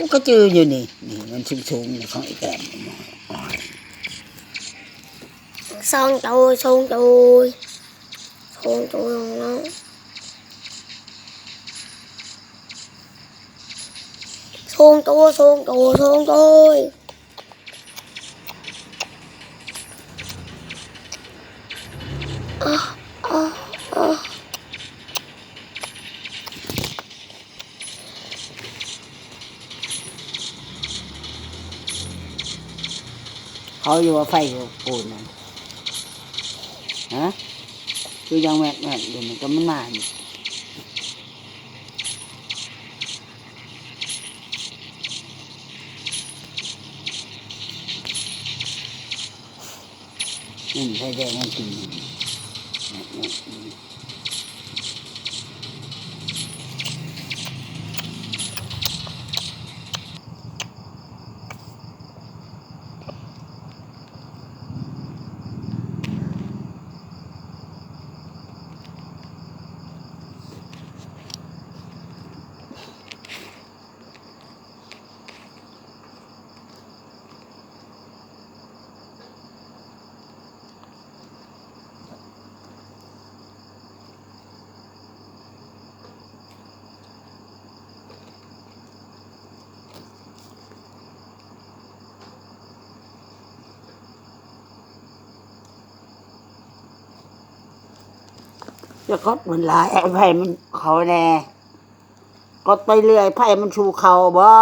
ກູກໍຈື່ຢູ່ນີ້ ນີ້ມັນສູງໆ ນີ້ຂອງອີແຕ້ມ. ສອງໂຕ ສອງໂຕ ສອງໂຕ ສອງໂຕ ສອງໂຕ ສອງໂຕ. ເຂົາຢູ່ວ່າໄຟຢູ່ປູນນັ້ນ ຮະ ຄືຍັງແມັດໆຢູ່ນີ້ ກໍມັນມານີ້. ອືມ ໄຂ່ແດງມັນກິນ. ຢ່າກົດມັນຫຼາຍ ໃຫ້ໄຟມັນເຂົ້າແດ່ ກົດໄປເລື້ອຍ ໄຟມັນສູ້ເຂົ້າບໍ່?